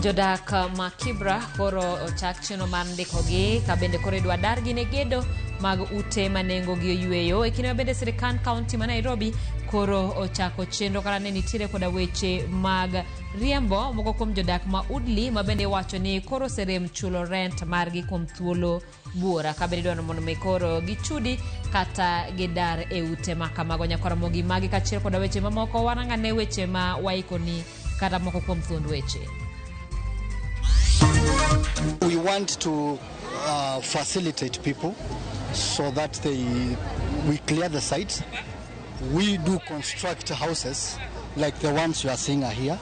Jodak ma Kibra koro ochak chenro mar ndikogi ka bende koro idwa dargi ne gedo mag ute ma nengogi oyweyo. E kinde ma bende sirkand kaunti ma Nairobi koro ochako chenro kata ne nitiere koda weche mag riembo moko kuom jodak ma Woodley ma bende iwacho ni koro oserem chulo rent margi kuom thuolo buora ka bende idwaro mondo mi koro gichudi kata gidar e ute ma kamago. Nyakwar Ramogi magi kaachiel koda weche mamoko warang'ane weche ma waikoni kata moko kuom thuond weche. We want to facilitate people so that we clear the site. We do construct houses like the ones you are seeing are here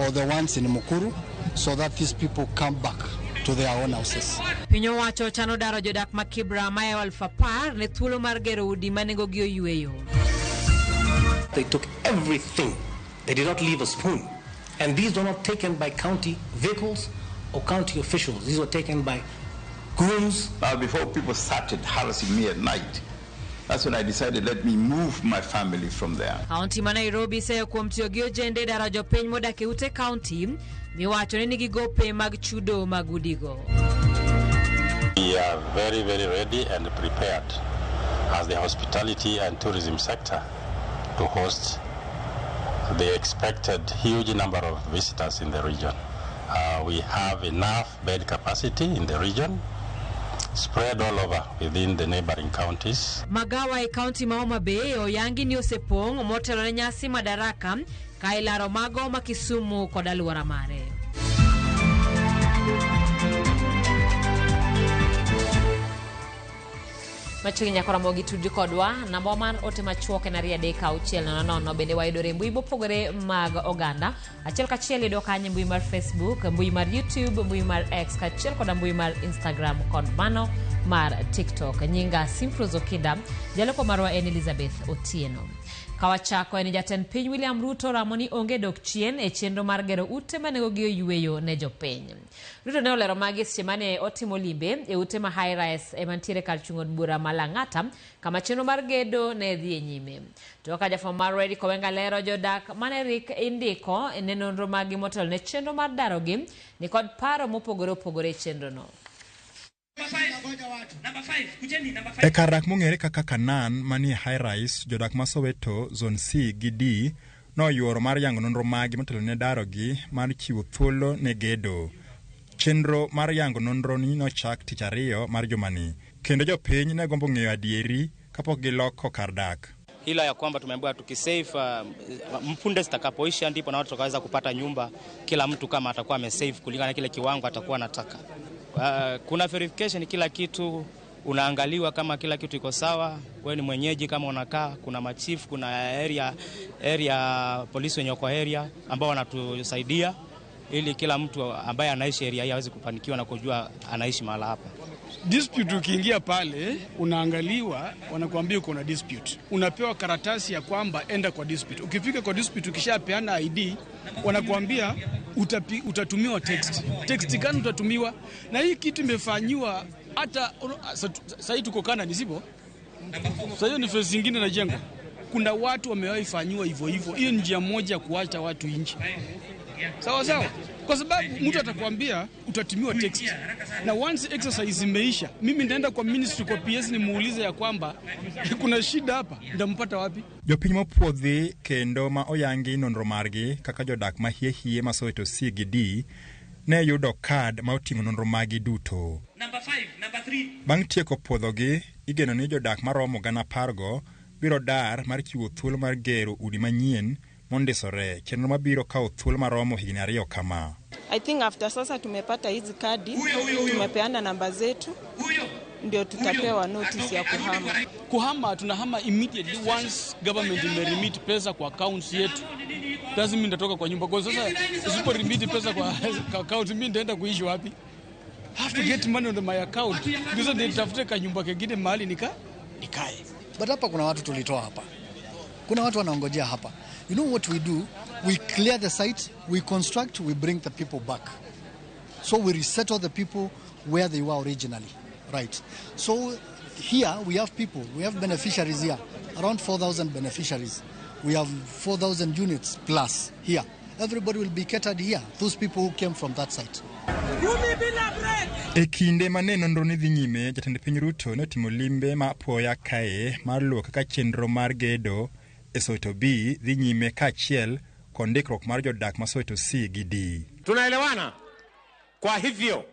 or the ones in Mukuru so that these people come back to their own houses. Piny owacho chano daro jodak ma Kibra maeo 10,000 ne thuolo mar gero udi ma nengogi oyweyo. They took everything. They did not leave a spoon. And these were not taken by county vehicles or county officials. These were taken by goons. Now, before people started harassing me at night, that's when I decided let me move my family from there. Kaunti ma Nairobi iseyo kuom tiyo gi ojende daro jopiny modak e ute kaunti miwacho ni nigi gope mag chudo mag udigo. We are very, very ready and prepared as the hospitality and tourism sector to host the expected huge number of visitors in the region. We have enough bed capacity in the region, spread all over within the neighboring counties. Magawa e kaunti ma Homa Bay oyangi ni osepong' motelo ne nyasi Madaraka ka ilaro mago ma Kisumu kod alwora mare. Machiegni nyaka Ramogi tudri kodwa namba mar ote machuok en 23600. Bende wayudore e mbui mopogore mag oganda achiel kachiel yudo kanyo e mbui mar Facebook, mbui mar YouTube, mbui mar X kaachiel koda mbui mar Instagram kod mano mar TikTok. Nyinga Simfrose Okinda, jaloko marwa en Elizabeth Otieno. Kawachako en jatend piny William Ruto ramo ni onge dok chien e chenro mar gero ute ma nengogi oyweyo ne jopiny. Ruto ne olero magi seche mane otimo limbe e ute ma high rise ema nitiere kar chung' od bura ma Lang'ata kama chenro mar gedo ne dhi e nyime. To kaka jafwambo mar Eric Owenga lero, jodak mane rik indiko ne nonro maggi motelo ne chenro mar darogi ni kod paro mopogore opogore e chenrono. E kar dak mong'ere kaka Canaan manie High Rise, jodak ma Soweto, Zone C gi D noyuoro mar yango nonro maggi motelo ne darogi mar chiwo thuolo ne gedo. Chenro mar yango nonro ni nochak tich ariyo mar jumani, kendo jopiny ne gombo ng'eyo adieri kapok giloko kar dak. Ila ya kwamba tumeambiwa tukisave mpunde zitakapoisha ndipo na watu tutaweza kupata nyumba, kila mtu kama atakuwa amesave kulingana na kile kiwango atakuwa anataka. Kuna verification, kila kitu unaangaliwa kama kila kitu iko sawa, wewe ni mwenyeji kama unakaa, kuna machief, kuna area polisi wenye wako area ambao wanatusaidia ili kila mtu ambaye anaishi area hii aweze kufanikiwa na kujua anaishi mahala hapa. Dispute ukiingia pale unaangaliwa, wanakuambia uko na dispute, unapewa karatasi ya kwamba enda kwa dispute. Ukifika kwa dispute, ukishapeana ID wanakuambia utatumiwa text. Text gani utatumiwa? Na hii kitu imefanyiwa hata sasa hivi tuko Canada, sivyo? Sasa hiyo ni phase nyingine inajengwa. Kuna watu wamewahi fanyiwa hivyo hivyo. Hiyo ni njia moja ya kuacha watu nje. Sawa sawa. Kwa sababu mtu atakwambia utatumiwa text. Na once exercise imeisha, mimi nitaenda kwa ministry kwa PS nimuulize ya kwamba kuna shida hapa, nitampata wapi? Jopiny mopuodhi kendo ma oyangi nonro margi kaka jodak ma hie hie ma Soweto C gi D ne yudo kad ma oting'o nonro maggi duto. Bang' tieko puodhogi, igeno ni jodak maromo 10,000 go biro dar mar chiwo thuolo mar gero udi manyien mondisore, chenro mabiro kawo thuolo maromo higni 2 kama. I think after sasa tumepata hizi kadi, tumepeana namba zetu, ndio tutapewa notice ya kuhama. Kuhama tunahama immediately once government imeremit pesa kwa accounts yetu. Lazima nitatoka kwa nyumba. Kwa sasa usipo remit pesa kwa account, mimi nitaenda kuishi wapi? I have to get money on my account. Ndizo nitafute kanyumba kengine mahali nikae. But hapa kuna watu tulitoa hapa. Kuna watu wanaongojea hapa. You know what we do? We clear the site, we construct, we bring the people back. So we resettle the people where they were originally. Right. So here we have people, we have beneficiaries here, around 4,000 beneficiaries. We have 4,000 units plus here. Everybody will be catered here, those people who came from that site. E kinde ma ne nonro ni dhi nyime, jatend piny Ruto ne otimo limbe ma apoya kae mar luwo kaka chenro mar gedo e Soweto B dhi nyime kaachiel kod ndikruok mar jodak ma Soweto C gi D. Tunaelewana? Kwa hivyo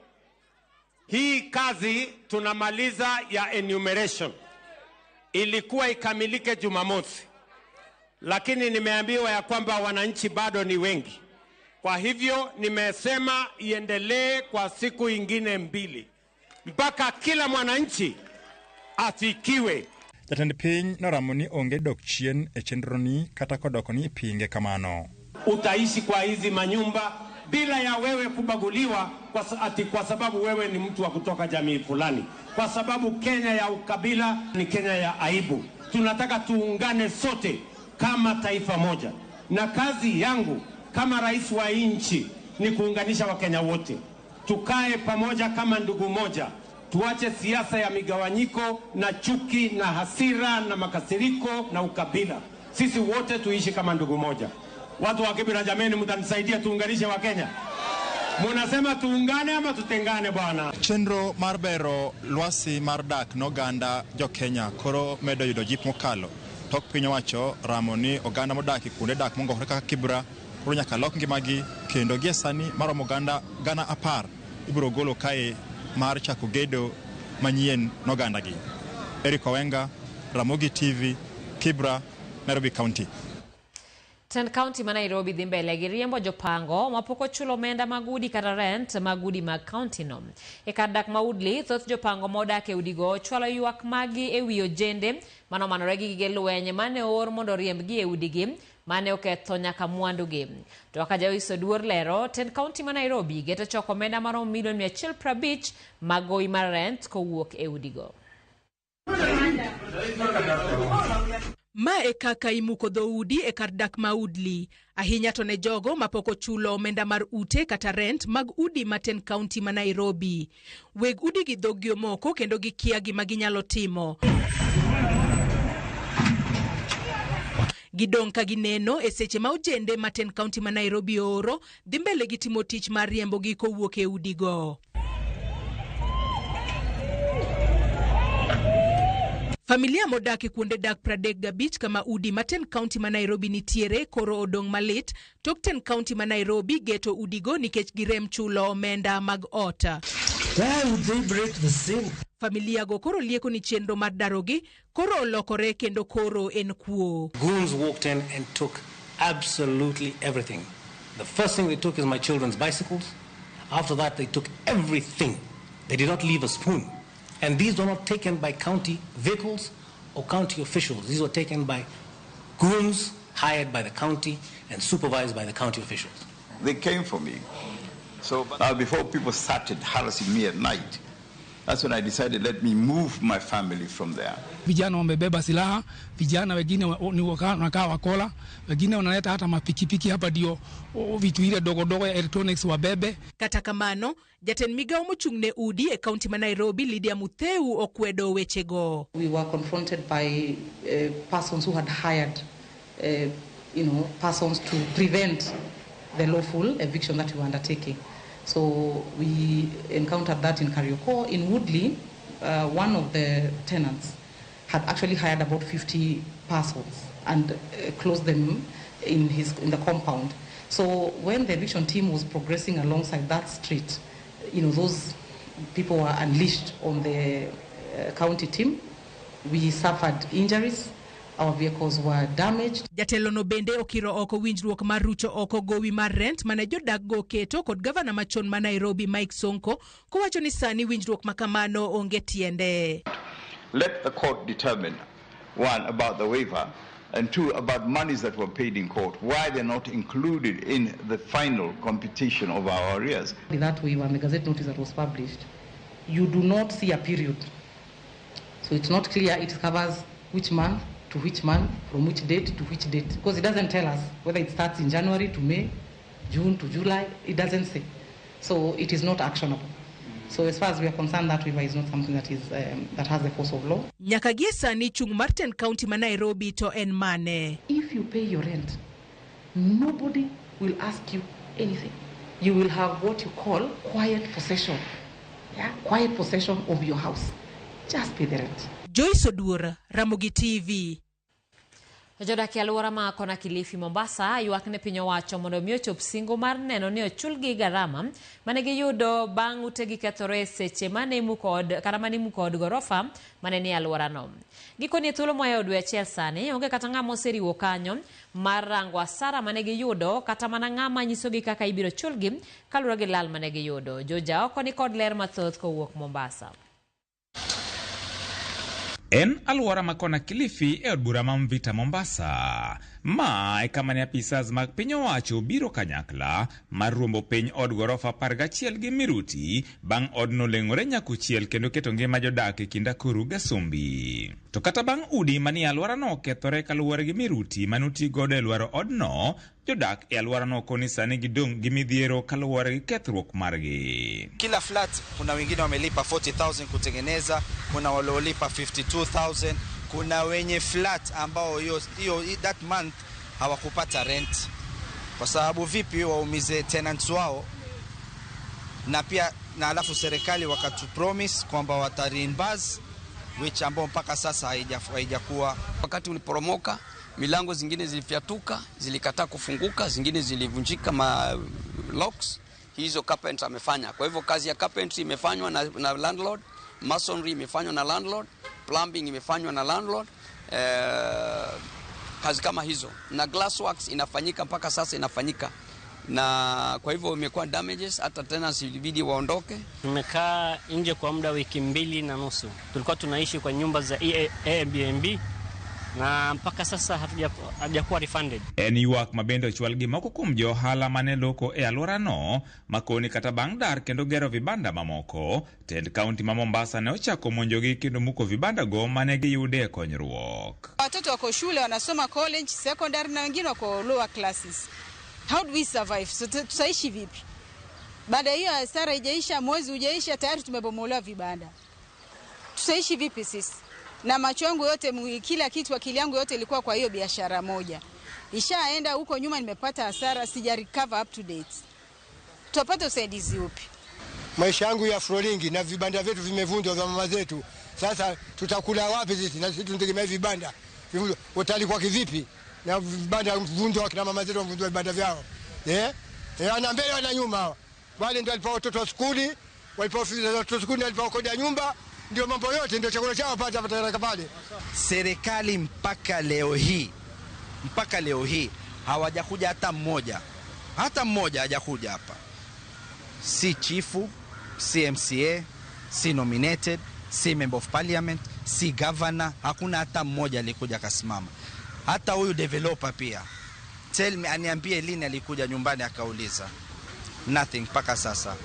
hii kazi tunamaliza ya enumeration ilikuwa ikamilike Jumamosi, lakini nimeambiwa ya kwamba wananchi bado ni wengi. Kwa hivyo nimesema iendelee kwa siku ingine 2 mpaka kila mwananchi afikiwe. Jatend piny noramo ni onge dok chien e chenroni kata kodoko ni ipinge kamano. Utaishi kwa hizi manyumba bila ya wewe kubaguliwa kwa sababu wewe ni mtu wa kutoka jamii fulani, kwa sababu Kenya ya ukabila ni Kenya ya aibu. Tunataka tuungane sote kama taifa moja, na kazi yangu kama rais wa nchi ni kuunganisha Wakenya wote, tukae pamoja kama ndugu moja, tuache siasa ya migawanyiko na chuki na hasira na makasiriko na ukabila. Sisi wote tuishi kama ndugu moja. Watu wa Kibra, jameni, mtanisaidia tuunganishe Wakenya. Munasema tuungane ama tutengane bwana? Chenro mar bero lwasi mar dak noganda jo Kenya koro medo yudo jip mokalo. Tok piny owacho ramo ni oganda modak e kuonde dak mongokore kaka Kibra koro nyaka lok ngimagi, kendo gie sani maromo oganda 10,000 ibiro golo kae mar chako gedo manyien nogandagi. Eric Owenga, Ramogi TV, Kibra, Nairobi County. Tend county ma Nairobi dhi mbele gi riembo jopango mapok ochulo omenda mag udi kata rent mag udi mag county no. E kar dak ma Woodley, thoth jopango modak e udigo chwalo ywak maggi e wi ojende manomanore gi gige lweny mane oor mondo oriembgi e udigi mane oketho nyaka mwandugi. To kaka Joyce Oduor lero, tend county ma Nairobi geto choko omenda maromo milion 150 mag gowi mar rent kowuok e udigo. Ma e kaka imuko dhoudi e kar dak ma Woodley, ahinya to ne jogo mapok ochulo omenda mar ute kata rent mag udi ma ten county ma Nairobi. Weg udi gi dhoggi omoko kendo gikia gima ginyalo timo. Gidong' ka gineno e seche ma ojende ma ten county ma Nairobi ooro dhi mbele gi timo tich mar riembogi kowuok e udigo. Familia modak e kuonde dak 35 kama udi ma ten county ma Nairobi nitiere koro odong' malit tok ten county ma Nairobi geto udigo nikech girem chulo omenda mag ot. Why would they break the zinc? Familia go koro lieko ni chenro mar darogi koro olokore kendo koro en kuo. Goons walked in and took absolutely everything. The first thing they took is my children's bicycles. After that, they took everything. They did not leave a spoon. And these were not taken by county vehicles or county officials. These were taken by goons hired by the county and supervised by the county officials. They came for me. So now before people started harassing me at night, that's when I decided let me move my family from there. Vijana wamebeba silaha, vijana wengine ni wanakaa wakola, wengine wanaleta hata mapikipiki hapa ndio vitu ile dogo dogo ya electronics wabebe. Kata kamano, jatend migao mochung' ne udi e county ma Nairobi Lydia Mutheu okwedo wechego. We were confronted by persons who had hired persons to prevent the lawful eviction that we were undertaking. So we encountered that in Kariokor. In Woodley, one of the tenants had actually hired about 50 persons and closed them in the compound. So when the eviction team was progressing alongside that street, those people were unleashed on the county team. We suffered injuries. Our vehicles were damaged. Jatelo no bende okiro oko winjruok mar rucho oko gowi mar rent mane jodak go keto kod gavana machon ma Nairobi Mike Sonko kowacho ni sani winjruok makamano onge tiende. Let the court determine, one, about the waiver, and two, about monies that were paid in court, why they're not included in the final computation of our arrears. That waiver and the Gazette notice that was published, you do not see a period. So it's not clear it covers which month to which month, from which date to which date, because it doesn't tell us whether it starts in January to May, June to July, it doesn't say. So it is not actionable. So as far as we are concerned, that waiver is not something that is that has the force of law. Nyaka gie sani chung' mar ten county ma Nairobi to en mane. If you pay your rent, nobody will ask you anything. You will have what you call quiet possession. Yeah? Quiet possession of your house. Just pay the rent. Joyce Oduor, Ramogi TV. Jodak e alwora ma kona Kilifi, Mombasa ywak ne piny owacho mondo omi ochop singo mar neno ni ochulgi garama mane giyudo bang' utegi kethore e seche mane imuko od kata mane imuko od gorofa mane nie alworano. Gikoni e thuolo moa e dwe achiel sani, onge kata ng'ama oseriwo kanyo mar rango asara mane giyudo kata mana ng'ama nyisogi kaka ibiro chulgi kaluwore gi lal mane giyudo. Joja oko ni kod ler mathoth kowuok Mombasa. En alwora ma kona Kilifi e od bura ma Mvita Mombasa. Ma e kama ne apisas mag piny owacho biro kanyakla mar ruombo piny od gorofa 11 gi miruti bang' odno leng'ore nyakuchiel kendo keto ngima jodak e kind akuru gasumbi. To kata bang' udi manie alworano kethore kaluwore gi miruti mane oti godo e lwaro odno, jodak e alworano koni sani gidong' gi midhiero kaluwore gi kethruok margi. Kila flat kuna wengine wamelipa 40,000 kutengeneza, kuna waliolipa 52,000, kuna wenye flat ambao hiyo hiyo that month hawakupata rent. Kwa sababu vipi waumize tenants wao, na pia na alafu serikali wakatu promise kwamba wata reimburse which ambao mpaka sasa haijakuwa. Wakati uliporomoka milango zingine zilifyatuka, zilikataa kufunguka, zingine zilivunjika ma locks. Hizo carpenter amefanya. Kwa hivyo kazi ya carpentry imefanywa na landlord, masonry imefanywa na landlord, plumbing imefanywa na landlord, kazi kama hizo. Na glassworks inafanyika mpaka sasa inafanyika. Na kwa hivyo imekuwa damages, hata tenants ilibidi waondoke. Tumekaa nje kwa muda wiki 2.5. Tulikuwa tunaishi kwa nyumba za Airbnb na mpaka sasa hatujakuwa refunded. En ywak ma bende ochwal gi moko kuom jo ohala mane loko e alworano makoni kata bang' dar kendo gero vibanda mamoko, tend kaunti ma Mombasa ne ochako monjogi kendo muko vibanda go mane giyude konyruok. Watoto wako shule wanasoma college, secondary na wengine wako lower classes. How do we survive? So, tutaishi vipi? Baada hiyo hasara haijaisha, mwezi hujaisha, tayari tumebomolewa vibanda. Tutaishi vipi sisi? Na macho yangu yote, kila kitu, akili yangu yote ilikuwa kwa hiyo biashara moja. Ishaenda huko nyuma, nimepata hasara, sija recover up to date. Tutapata usaidizi upi? Maisha yangu ya floringi na vibanda vyetu vimevunjwa vya mama zetu. Sasa tutakula wapi sisi? Na sisi tunategemea vibanda. Watalikuwa kivipi? Na vibanda vunjwa kina mama zetu wamevunjwa vibanda vyao. Wana mbele wana nyuma. Wale ndio walipa watoto wa skuli, walipa watoto wa skuli, walipa kodi ya nyumba. Ndio mambo yote, ndio chakula chao pata pata pale. Serikali mpaka leo hii hawajakuja hata mmoja. Hata mmoja hajakuja hapa. Si chifu, si MCA, si nominated, si member of parliament, si governor, hakuna hata mmoja alikuja akasimama. Hata huyu developer pia. Tell me, aniambie lini alikuja nyumbani akauliza. Nothing mpaka sasa.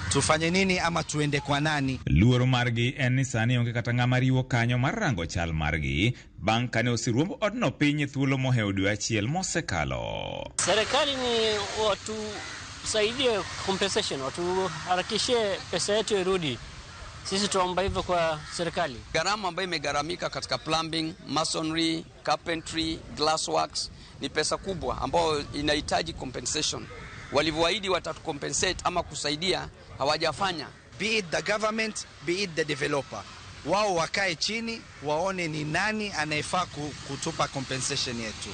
Tufanye nini ama tuende kwa nani? Luoro margi en ni sani onge kata ng'ama riwo kanyo mar rango chal margi bang' kane oseruomb odno piny e thuolo mohewo dwe achiel mosekalo. Serikali ni watusaidie compensation, watuharakishie pesa yetu irudi. Sisi tuomba hivyo kwa serikali. Gharama ambayo imegharamika katika plumbing, masonry, carpentry, glassworks ni pesa kubwa ambayo inahitaji compensation. Walivyoahidi watatucompensate ama kusaidia hawajafanya. Be it the government, be it the developer. Wao wakae chini waone ni nani anayefaa kutupa compensation yetu.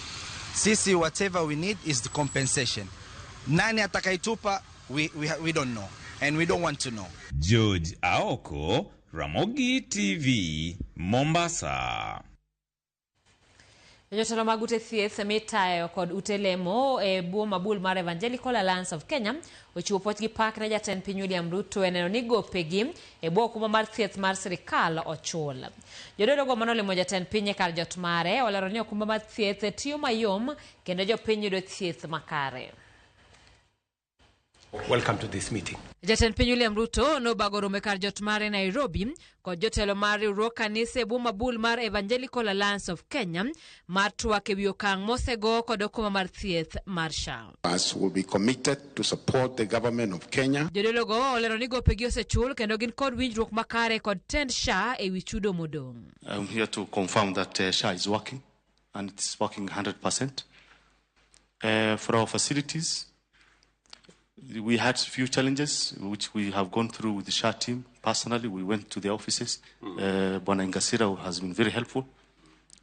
Sisi whatever we need is the compensation. Nani atakayetupa we don't know and we don't want to know. George Aoko, Ramogi TV, Mombasa. Jotelo mag ute thieth mitayo kod ute lemo e bwo mabul mar Evangelical Alliance of Kenya ochiwo puoch gi pak ne jatend piny William Ruto e neno ni gopegi e bwo okumba mar thieth mar sirikal ochul. Jodolo manolimo jatend piny e kar jot mare olero ni okumba mar thieth tiyo mayom kendo jopiny yudo thieth makare. Welcome to this meeting. Jatend piny William Ruto nobago romo e kar jot mare Nairobi kod jotelo mar riwruog kanise e bwo mabul mar Evangelical Alliance of Kenya mar twak ewi okang' mosego kod okumba mar thieth mar SHA. Us will be committed to support the government of Kenya. Jodolo go olero ni gopegi osechul kendo gin kod winjruok makare kod tend SHA ewi chudo modong'. I'm here to confirm that SHA is working and it's working 100%. For our facilities, we had few challenges which we have gone through with the SHA team. Personally, we went to the offices. Bwana Ingasira has been very helpful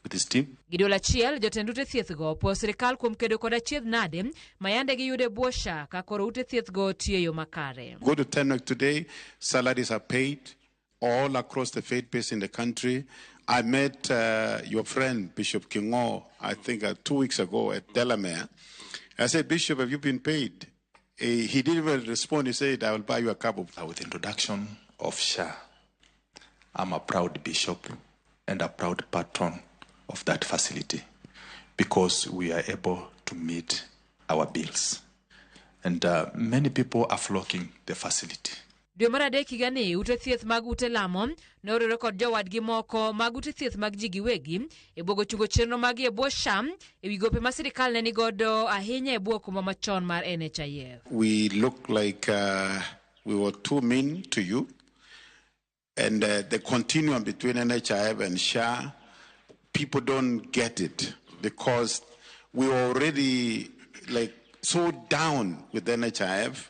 with his team. Gi duol achiel, jotend ute thieth go opuoyo sirikal kuom kedo kod achiedh nade ma yande giyudo e bwo SHA ka koro ute thieth go tiyo e yo makare. Go to Tenwek today, salaries are paid all across the faith base in the country. I met your friend, Bishop Kingo, I think 2 weeks ago at Delamere. I said, Bishop, have you been paid? He didn't even respond. He said, I will buy you a cup of tea. With the introduction of SHA, I'm a proud bishop and a proud patron of that facility because we are able to meet our bills. And many people are flocking the facility. Dwe mar adek higani, ute thieth mag ute lamo ne oriwore kod jowadgi moko mag ute thieth mag ji giwegi e bwogo chungo chenro maggi e bwo SHA e wi gope ma sirikal ne nigodo ahinya e bwo okumba machon mar NHIF. We look like we were too mean to you. And the continuum between NHIF and SHA, people don't get it because we were already so down with NHIF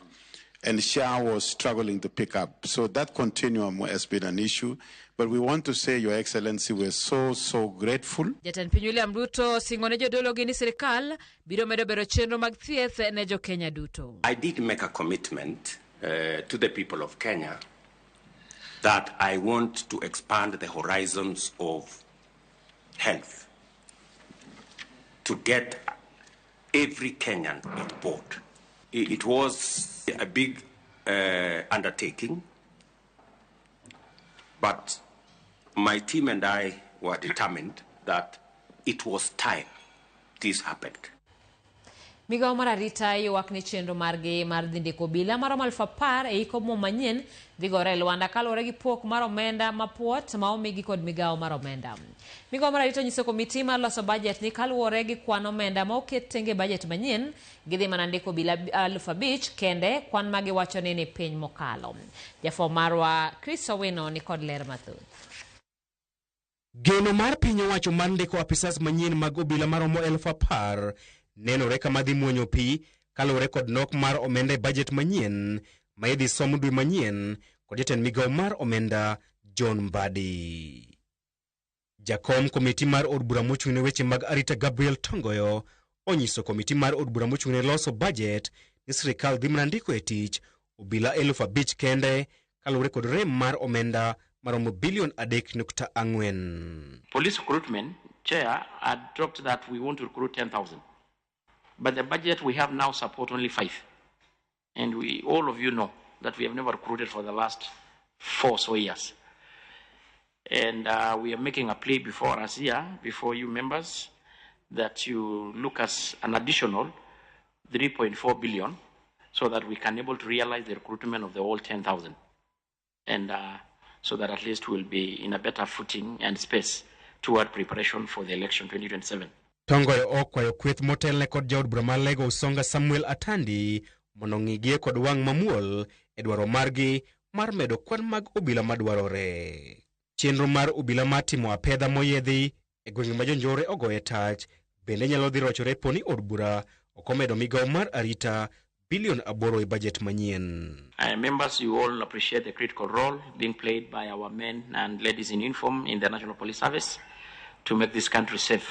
and SHA was struggling to pick up. So that continuum has been an issue. But we want to say, Your Excellency, we're so, so grateful. Jatend piny William Ruto singo ne jodolo gi ni sirikal biro medo bero chenro mag thieth ne jo Kenya duto. I did make a commitment to the people of Kenya that I want to expand the horizons of health to get every Kenyan on board. It was a big undertaking, but my team and I were determined that it was time this happened. Migawo mar arita ywak ni chenro margi mar dhi ndiko obila maromo 10,000 e iko omuom manyien dhi gore e lwanda kaluwore gi pok mar omenda mapuot ma omigi kod migawo mar omenda. Migawo mar arita onyiso komiti mar loso bajet ni kaluwore gi kwan omenda ma oket tenge e bajet manyien, gidhi mana ndiko obila 5,000 kende, kwan ma giwacho ni ni piny mokalo. Jafwambo marwa Chris Owino ni kod ler mathoth. Geno mar piny owacho mar ndiko apisas manyien mag obila maromo 10,000 nenore kama dhi muonyo pi kaluwore kod nok mar omenda e bajet manyien ma idhi som dwe manyien kod jatend migawo mar omenda John Mbadi. Jakom komiti mar od bura mochung' ne weche mag arita Gabriel Tongoyo onyiso komiti mar od bura mochung' ne loso bajet ni sirikal dhi mana ndiko e tich obila 5,000 kende kaluwore kod rem mar omenda maromo bilion 3.4. Police recruitment chair had dropped that we want to recruit 10,000. But the budget we have now support only 5. And we, all of you know that we have never recruited for the last 4 or so years. And we are making a plea before us here, before you members, that you look as an additional 3.4 billion so that we can able to realize the recruitment of the whole 10,000. And so that at least we'll be in a better footing and space toward preparation for the election 2027. Tongoyo okwayo kweth motelne kod jaod bura mar Lego Usonga Samuel Atandi mondo ong'igie kod wang' mamuol e dwaro margi mar medo kwan mag obila madwarore. Chenro mar obila mar timo apedha moyiedhi e gwenge ma jonjore ogoye tach bende nyalo dhi rochore poni od bura ok omedo migawo mar arita bilion 8 e bajet manyien. Members, you all appreciate the critical role being played by our men and ladies in uniform in the National Police Service to make this country safe.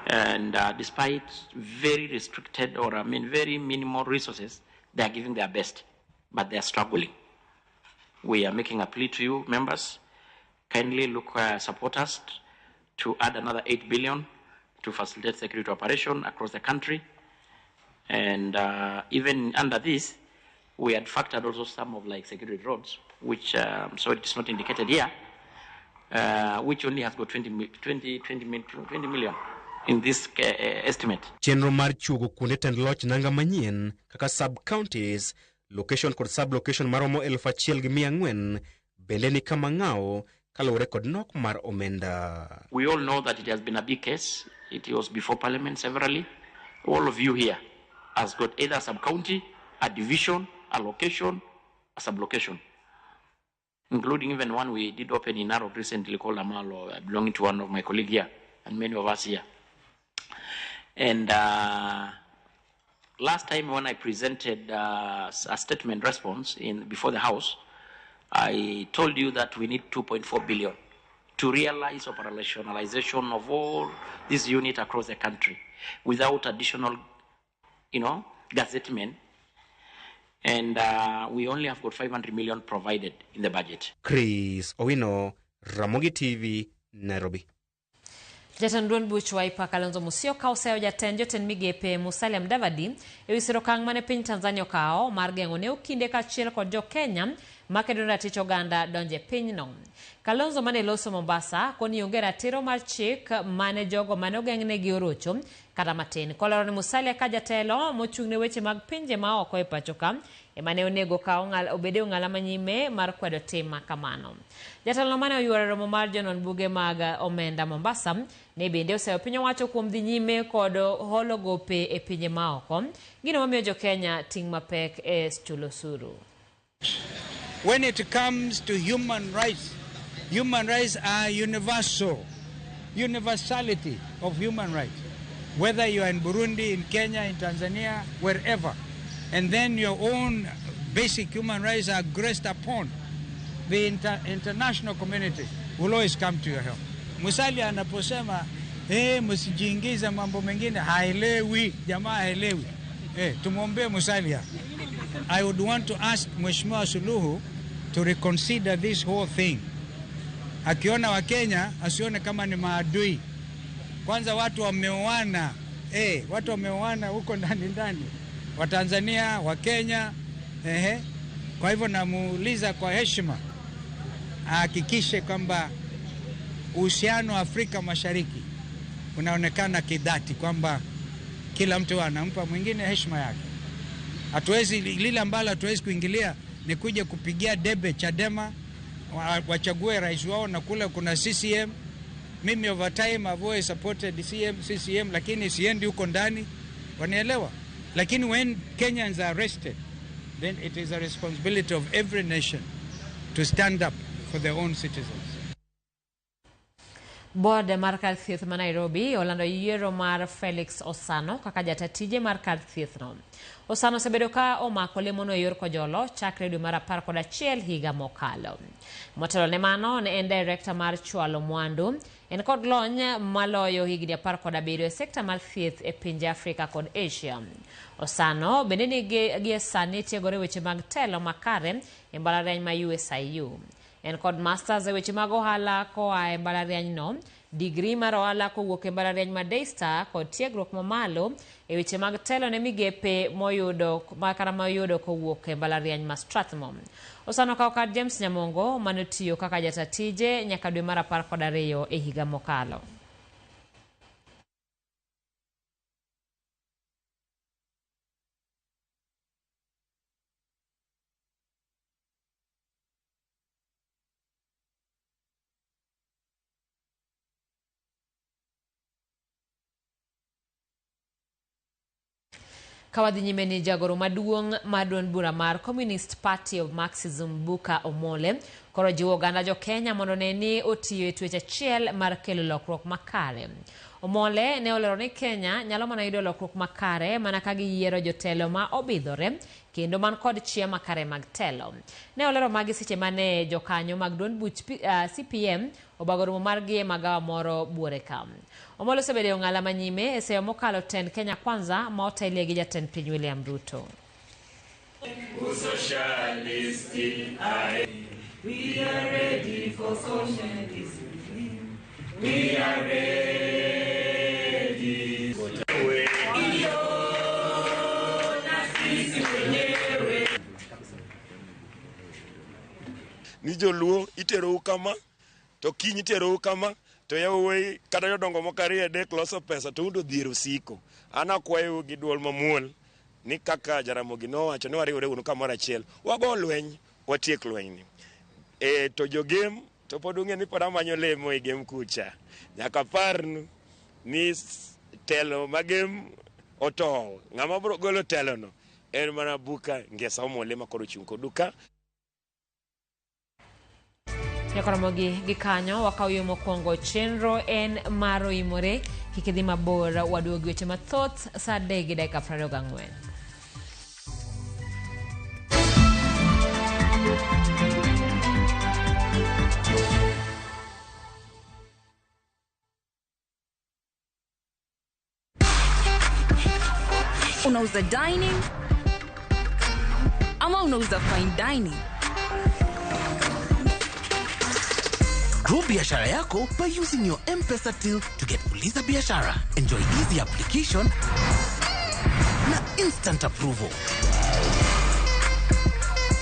And despite very restricted or very minimal resources, they are giving their best, but they are struggling. We are making a plea to you, members. Kindly look, support us to add another 8 billion to facilitate security operation across the country. And even under this, we had factored also some of security roads, which, so it's not indicated here, which only has got 20 million in this estimate. Chenro mar chuogo kuonde tend loch nanga manyien kaka sub-counties, location kod sub-location maromo 1,400 bende ni kama ng'awo kaluwore kod nok mar omenda. We all know that it has been a big case. It was before Parliament severally. All of you here has got either a sub-county, a division, a location, a sub-location, including even one we did open in Narok recently called Amalo, belonging to one of my colleagues here and many of us here. And last time when I presented a statement response in before the House, I told you that we need 2.4 billion to realize operationalization of all these units across the country without additional, gazettement. And we only have got 500 million provided in the budget. Chris Owino, Ramogi TV, Nairobi. Jatend duond buch Wiper Kalonzo Musyoka oseyo jatend jotend migepe Musalia Mudavadi ewi siro okang' mane piny Tanzania okawo mar geng'o ne okinde kaachiel kod jo Kenya makedo ne ratich oganda donjo e pinyno. Kalonzo mane loso Mombasa koni onge ratiro mar chik mane jogo mane ogeng'negi orocho kata matin. Kolero ni Musalia ka jatelo mochung' ne weche mag pinje maoko e pacho ka ema ne onego obed e ong'ala manyime mar kwedo tim makamano. Jatelo mane oyuoro romo mar jonon buge mag omenda Mombasa ne bende oseyo piny owacho kuom dhi nyime kod holo gope e pinje maoko, gino mamiyo jo Kenya ting' mapek e chulo osuru. When it comes to human rights are universal. Universality of human rights. Whether you are in Burundi, in Kenya, in Tanzania, wherever. And then your own basic human rights are aggressed upon. The international community will always come to your help. Musalia anaposema, msijiingize mambo mengine, haelewi, jamaa haelewi. Tumuombe Musalia. I would want to ask Mheshimiwa Suluhu to reconsider this whole thing. Akiona wa Kenya, asione kama ni maadui. Kwanza watu wameoana, watu wameoana huko ndani ndani. Wa Tanzania, wa Kenya, Kwa hivyo namuuliza kwa heshima ahakikishe kwamba uhusiano wa Afrika Mashariki unaonekana kidhati, kwamba kila mtu anampa mwingine heshima yake. Hatuwezi, lile ambalo hatuwezi kuingilia ni kuja kupigia debe Chadema wachague rais wao, na kule kuna CCM. Mimi over time I've always supported CCM, lakini siendi huko ndani, wanielewa. Lakini when Kenyans are arrested, then it is a responsibility of every nation to stand up for their own citizens. Board mar kar thieth ma Nairobi olando yiero mar Felix Osano kaka jata tije mar kar thieth no. Osano osebedo ka omako lemono e yor kojolo chakre dwe mar 11 higa mokalo. Motelo ne mano ne en director mar chwalo mwandu, en kod lony maloyo higni 17 e sekta mar thieth e pinje Afrika kod Asia. Osano bende nigi gie sani tiegore weche mag telo makare e mbalariany ma USIU. En kod masters e weche mag ohala koa e mbalariany no, degree mar ohala kowuok e mbalariany ma Daystar kod tiegruok mamalo e weche mag telo ne migepe moyudo makara moyudo kowuok e mbalariany ma Strathmore. Osano kawo kar James Nyamongo mane otiyo kaka jata tije nyaka dwe mar 12 e higa mokalo. Kawadhi nyime ni jagoro maduong' mar duond bura mar Communist Party of Marxism Buka Omole koro jiwo oganda jo Kenya mondo ne ni otiyo e twech achiel mar kelo lokruok makare. Omole ne olero ni Kenya nyalo mana yudo lokruok makare mana ka giyiero jotelo ma obidhore kendo man kod chia makare mag telo. Ne olero magi seche mane jokanyo mag duond buch CPM obago romo margi e magawa moro buore ka. Omolo osebedo e ong'ala manyime e seyo mokalo tend Kenya Kwanza ma otelie gi jatend piny William Ruto. We are ready for socialism. We are ready. Iyo na sisi wenyewe. Ni joluo iterou kama, to kiny iterou kama, to yawuoyi kata jodongo moko ariyo adek loso pesa to un to dhier osiko. An akwayou gi duol mamuol ni kaka Jaramogi nowacho ni wariwre uru kamoro achiel, wago lweny, watiek lwenyni. To jogem to pod ung'e ni pod amanyo lemo e gem kucha. Nyaka parnu ni telo magem otowo. Ng'ama biro golo telono en mana Buka Ngesa Omole ma koro ochung' kodu ka. Nyakoromogi gi kanyo wakaw yo mokwongo chenro en mar oimore kik idhi mabor waduogi weche mathoth saa 3:24. Unauza dining ama unauza fine dining? Grow biashara yako by using your M-Pesa till to get Fuliza Biashara. Enjoy easy application na instant approval.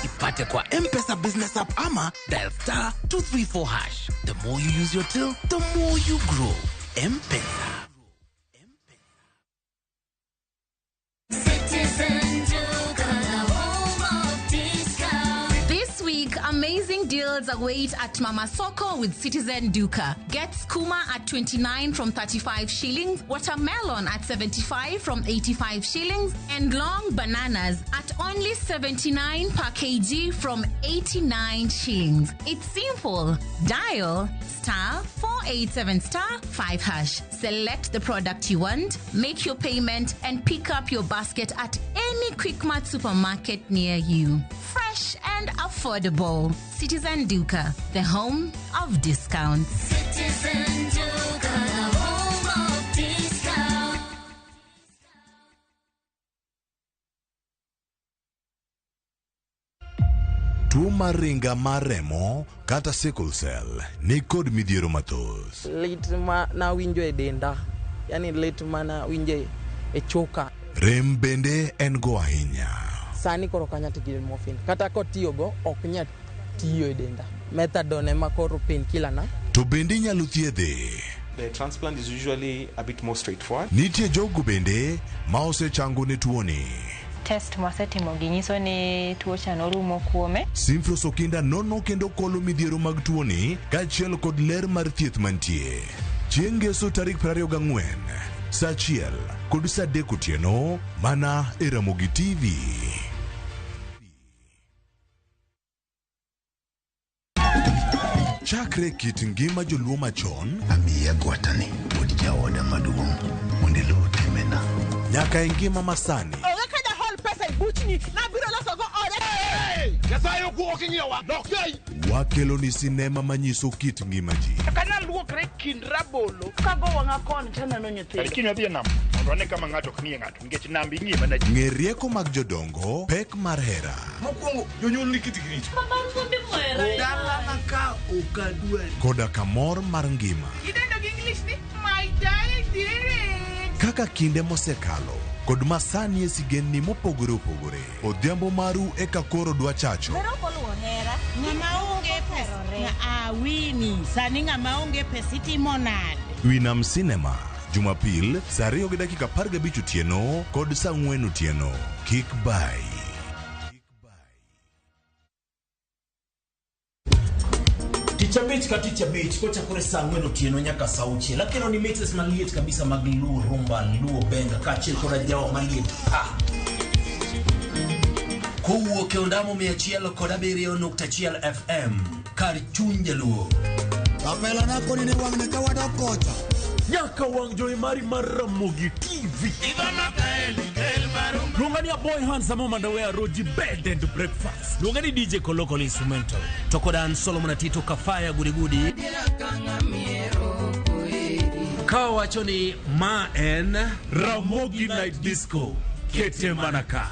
Ipate kwa M-Pesa Business App ama dial star 234 hash. The more you use your till, the more you grow. M-Pesa. This week, amazing deals await at Mama Soko with Citizen Duka. Get skuma at 29 from 35 shillings, watermelon at 75 from 85 shillings, and long bananas at only 79 per kg from 89 shillings. It's simple. Dial star 487 star 5 hash. Select the product you want, make your payment, and pick up your basket at any Quickmart supermarket near you. Fresh and affordable. Citizen Duka, the home of discounts. Citizen Duka, the home of discount. Tuo mar ringa mar remo kata sickle cell ni kod midhiero mathoth. Lit ma nawinjo e denda, yani lit ma nawinjo e choka. Rem bende en go ahinya. Sani koro ok anyal tiyo gi morphine, kata kotiyogo ok nyal tiyo e denda. Methadone ema koro painkiller na. To bende inyalo thiedhe. The transplant is usually a bit more straightforward. Nitie jogo bende ma osechango ne tuoni. Test mwasetimo gi nyiso ni tuo cha norumo kuome. Simfros Okinda nono kendo kolo midhiero mag tuoni kaachiel kod ler mar thieth mantie. Chieng' Ngeso tarik 24 saa 1 kod saa 3 otieno mana e Ramogi TV. Chakre kit ngima joluo machon, amiya gwatani wuod jaoda maduong' mondo iluw timena, nyaka e ngima masani. Onge ka jahol pesa e buchni, nabiro losogo ode. Nyasaye ok ing'iyowa, dok sei. Wakelo ni sinema manyiso kit ngima ji. Kana luokre kind rabolo, kago wang'a koni taneno nyithindo. Kiny wadhi e nam mondo wane kama ng'ato ok ng'iye ng'ato nikech nam ing'iye mana ji. Ng'e rieko mag jodongo, pek mar hera. Mokwongo jonyuol ni kitgi richo. Dalana ka ok adwari. Koda kamor mar ngima. Idendo gi English ni my darling. Kaka kinde mosekalo kod masani e sigendni mopogore opogore. Odhiambo maru eka koro dwa chacho. Ng'ama onge pesa awini sani ng'ama onge pesa itimo nade? Winam Cinema Jumapil saa 2:15 otieno kod saa 4 otieno. Kik bai. Tich abich ka tich abich kochakore saa 4 otieno nyaka saa 6. Akelo ni mixes maliet kabisa mag Luo Rumba, Luo Benga kaachiel koda jawa maliet pa. Kowuok e ondamo 107.1 FM kar chuny jaluo. Kapela na koni ni wang'ne ka wadok kocha. Nyaka wang' jowi mari mar Ramogi TV. Luonga ni a boy handsome mandawe roji bed and breakfast. Luonga ni DJ Koloko instrumental. To koda an Solomon Atito Kafaya Gudigudi. Ka wacho ni ma en Ramogi Night Disco. Kete manaka.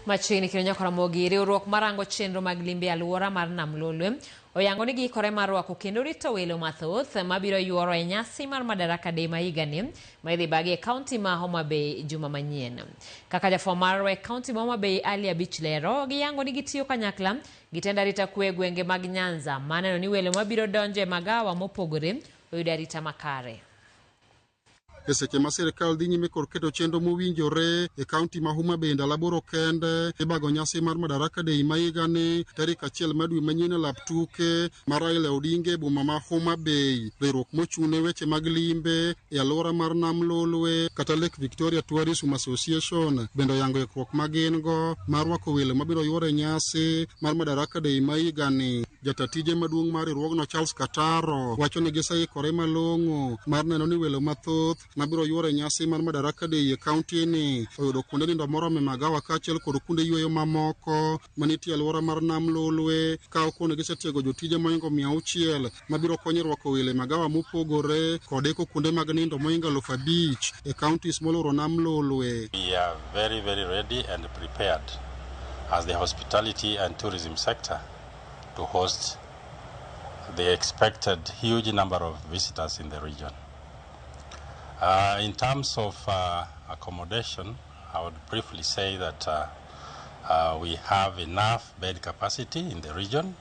Machiegni kendo nyaka Ramogi, riwruok marango chenro mag limbe alwora mar Nam Lolwe oyango ni giikore mar rwako kendo rito welo mathoth mabiro yuoro e nyasi mar Madaraka Day ma higani ma idhi bagi e kaunti ma Homa Bay juma manyien. Kaka jafwambo marwa e kaunti ma Homa Bay Ali Abich lero, giyango ni gitiyo kanyakla gi tend arita kwe e gwenge mag Nyanza maneno ni welo mabiro donjo e magawa mopogore oyudo arita makare. E seche ma sirkal dhi nyime kod keto chenro mowinjore e kaunti ma Homa Bay ndalo 8 kende ibago nyasi mar Madaraka Day ma higani tarik 1 mar dwe manyien e lap tuke mar Raila Odinga e boma ma Homa Bay. Riwruok mochung' ne weche mag limbe e alwora mar Nam Lolwe kata Lake Victoria Tourism Association bende oyango ikruok ma gin go mar rwako welo mabiro yuoro e nyasi mar Madaraka Day ma higani. Jata tije maduong' mar riwruogno Charles Kataro wacho ni giseikore malong'o mar neno ni welo mathoth mabiro yuoro e nyasi mar Madaraka Day e kaunti ni oyudo kuonde nindo moromo e magawa kaachiel kod kuonde yueyo mamoko manitie e alwora mar Nam Lolwe ka okone gisetiego jotije mohingo 600 mabiro konyo e rwako welo e magawa mopogore kod iko kuonde mag nindo mohingo 5,000 e counties molworo Nam Lolwe. We are very, very ready and prepared as the hospitality and tourism sector to host the expected huge number of visitors in the region. In terms of accommodation, I would briefly say that we have enough bed capacity in the region,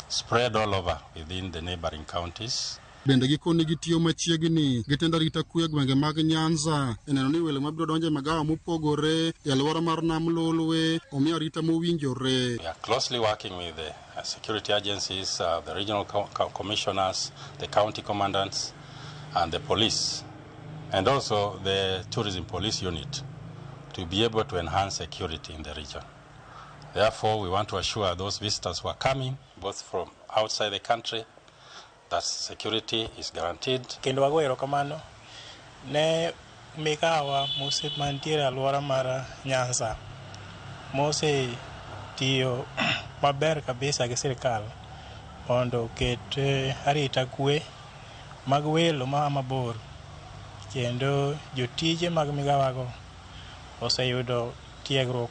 spread all over within the neighboring counties. Bende gikoni gitiyo machiegni gi tend arita kwe e gwenge mag Nyanza e neno ni welo mabiro donjo e magawa mopogore e alwora mar Nam Lolwe omi arita mowinjore. We are closely working with the security agencies, the regional commissioners, the county commandants, and the police, and also the tourism police unit to be able to enhance security in the region. Therefore, we want to assure those visitors who are coming, both from outside the country, that security is guaranteed. Kendo wago erokamano ne mikawa mantiere alwora mar Nyanza mosetiyo maber kabisa gi sirikal mondo oket arita kwe mag welo maa mabor, kendo jotije mag migawago oseyudo tiegruok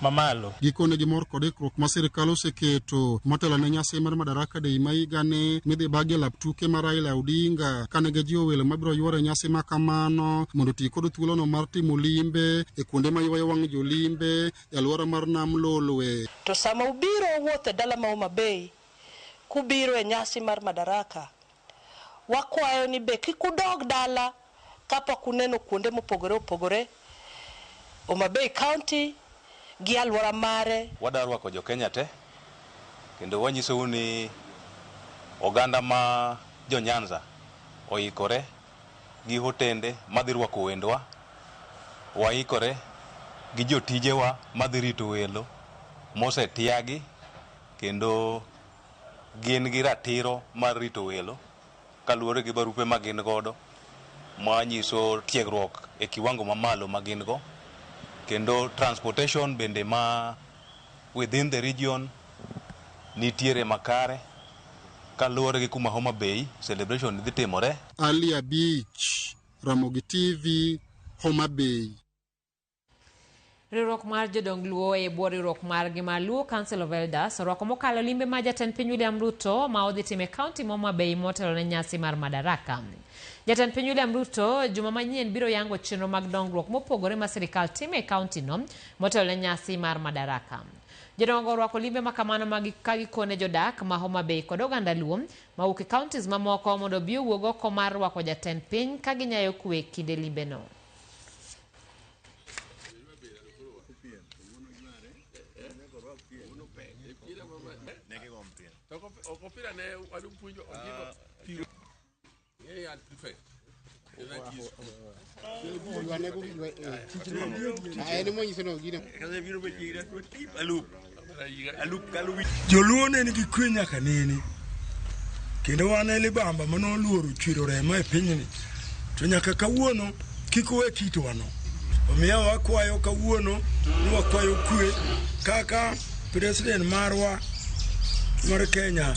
mamalo. Gikone gimor kod ikruok ma sirikal oseketo motelo ne nyasi mar Madaraka Day ma higani midhi bagi e lap tuke mar Raila Odinga kane gijiwo welo mabiro yuoro e nyasi ma kamano mondo oti kod thuolono mar timo limbe e kuonde ma ywayo wang' jolimbe e alwora mar Nam Lolwe. To sama ubiro wuotho e dala ma Homa Bay, kubiro e nyasi mar Madaraka, wakwayo ni be kik udog dala kapok uneno kuonde mopogore opogore Homa Bay County gi alwora mare. Wadwa rwako jo Kenya te kendo wanyisou ni oganda ma jo Nyanza oikore gi hotende madhi rwako wendwa, waikore gi jotijewa madhi rito welo mosetiagi kendo gin gi ratiro mar rito welo kaluwore gi barupe ma gin godo manyiso tiegruok e kiwango mamalo ma gin go, kendo transportation bende ma within the region nitiere makare kaluwore gi kuma Homa Bay celebration dhi timore. Ali Abich, Ramogi TV, Homa Bay. Riwruok mar jodong Luo e bwo riwruok margi mar Luo Council of Elders orwako mokalo limbe ma jatend piny William Ruto ma odhi timo e kaunti ma Homa Bay motelo ne nyasi mar Madaraka. Jatend piny William Ruto juma manyien biro yango chenro mag dongruok mopogore ma sirikal timo e kaunti no motelo ne nyasi mar Madaraka. Jodongo orwako limbe ma kamano ka gikone jodak ma Homa Bay kod oganda Luo mawuok e counties mamoko mondo obi owuog oko mar rwako jatend piny ka ginyayo kwe kinde limbeno. Joluo ne nigi kwe nyaka nene, kendo wan e libamba mane oluoro chwero remo e pinyni, to nyaka kawuono kik uwe kitwano. Omiyo wakwayo kawuono ni wakwayo kwe kaka president marwa mar Kenya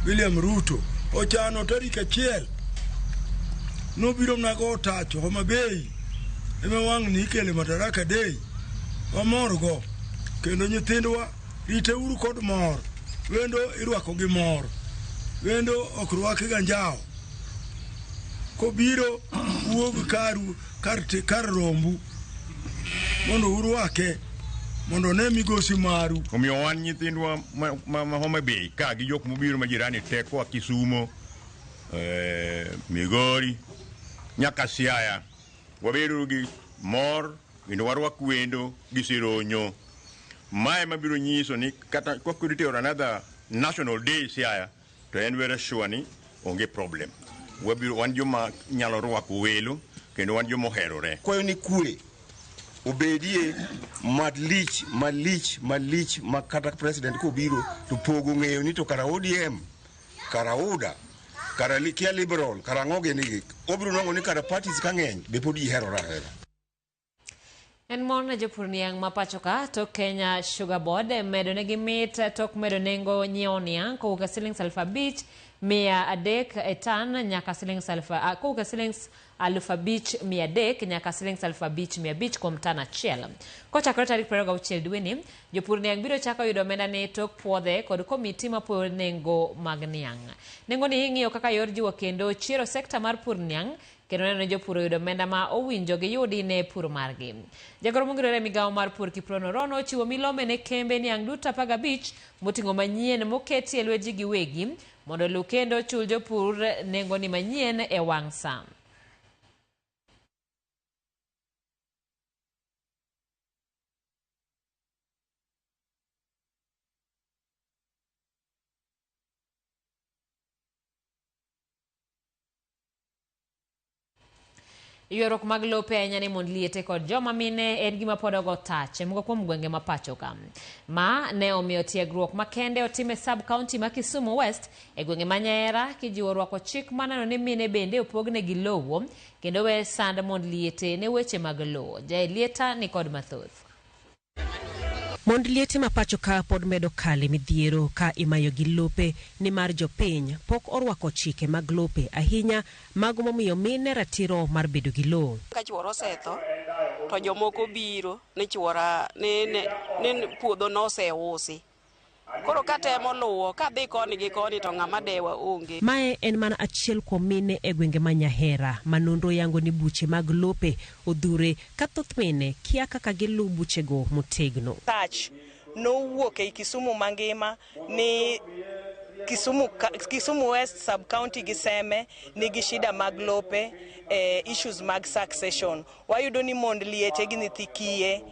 William Ruto ochano tarik 1 nobiro mnago otacho Homa Bay ema wang' ni ikele Madaraka Day wamorgo, kendo nyithindwa riteuru kod mor, wendo irwako gi mor, wendo ok rwaki ga njawo. Kobiro wuog karu kar rombu mondo urwake mondo ne migosi maru. Omiyo wan nyithindwa ma Homa Bay ka gi jok mobiro ma jirani te koa Kisumo, Migori, nyaka Siaya. Wabedo gi mor kendo warwak wendo gi sironyo. Mae mabiro nyiso ni kata kwakwedo tero another national day Siaya to en very sure ni onge problem. Wabiro wan joma nyalo rwako welo kendo wan joma oherore. Kwayo ni kwe obedie malich malich malich ma kata president kobiro to pogo ng'eyo ni to kara ODM, kara UDA, kara kia liberal, kara ang'o gini gi. Obiro nwang'o ni kara parties ka ng'eny be pod ji herore ahera. En mor ne jopur niang' ma pacho ka to Kenya Sugar Board medo negi mit tok medo nengo nyiewo niang' kowuok e siling 5,300 e tan nyaka siling kowuok e siling 5,300 nyaka siling 5,500 kuom tan achiel. Kochakore tarik 26 dweni, jopur niang' biro chako yudo omenda ni tok puodhe kod komiti mapuoyo nengo mag niang'. Nengo ni ing'iyo kaka yor jiwo kendo chiero sekta mar pur niang' kendo neno ni jopur oyudo omenda ma owinjo giyudi ne pur margi. Jagoro mongirore e migawo mar pur Kiprono Rono ochiwo milome ne kembe niang' duto 15 moting'o manyien moketi e lwet ji giwegi mondo oluw kendo chul jopur nengo ni manyien e wang' sa. Ywaruok mag lope ahinya ne mond liete kod joma mine en gima pod ogo tach e moko kuom gwenge ma pacho ka. Ma ne omiyo tiegruok makende otim e sub county ma Kisumu West e gwenge ma Nyahera kijiwo rwako chik maneno ni mine bende opognegi lowo kendo we sand mond liete ne weche mag lowo. Jaelieta ni kod mathoth. Mond liete ma pacho ka pod medo kale midhiero ka imayogi lope nimar jopiny pok orwako chike mag lope ahinya mago momiyo mine ratiro mar bedo gi lowo. Ka chuora osetho to jomoko biro ni chuora ni puodho noseusi. Koro katemo luwo kadhi koni gi koni to ng'ama dewa onge. Mae en mana achiel kuom mine e gwenge ma Nyahera ma nonro yango ni buche mag lope odhure ka thoth mine kia kaka giluw buchego motegno. Tach nowuok ei Kisumu mangima ni Kisumu West sub-county gi Seme nigi shida mag lope, issues mag succession. Wayudo ni mond liete gi nyithi kiye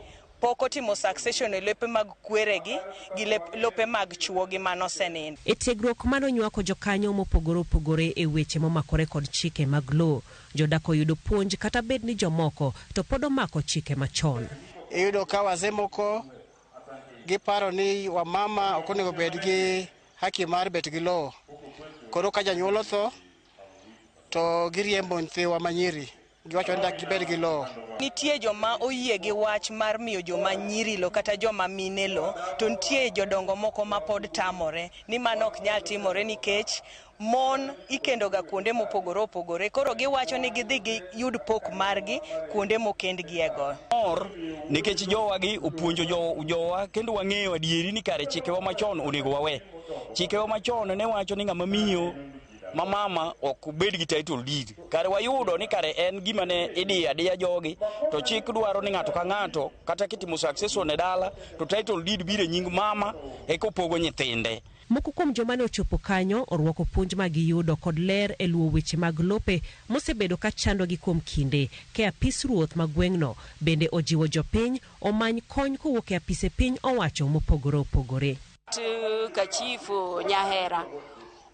pok otimo succession e lope mag kweregi gi lope mag chuogi manosenindo. E tiegruok manonywako jokanyo mopogore opogore e weche momakore kod chike mag lowo, jodak oyudo puonj kata bed ni jomoko to pod omako chike machon. Iyudo ka wazee moko giparo ni wamama ok onego bed gi haki mar bet gi lowo. Koro ka janyuol otho to giriembo nyithiwa manyiri. Giwacho ni dak gibed gi lowo. Nitie joma oyie gi wach mar miyo joma nyiri lo kata joma mine lo, to nitie jodongo moko ma pod tamore ni mano ok nyal timore nikech mon ikendoga kuonde mopogore opogore. Koro giwacho ni gidhi giyud pok margi kuonde mokendgiego. Mor nikech jowagi opuonjo jowa kendo wang'eyo adieri ni kare chikewa machon onego wawe. Chikewa machon ne wacho ni ng'ama miyo ma mama ok bed gi title deed. Kare wayudo ni kare en gima ne idiyo adiya jogi to chik dwaro ni ng'ato ka ng'ato kata kitimo succession e dala to title deed biro e nying mama eka opogo nyithinde. Moko kuom joma ne ochopo kanyo orwako puonj ma giyudo kod ler e luwo weche mag lope mosebedo ka chandogi kuom kinde. Ke apis ruoth ma gweng'no bende ojiwo jopiny omany kony kowuok e apise piny owacho mopogore opogore. Ka chifu Nyahera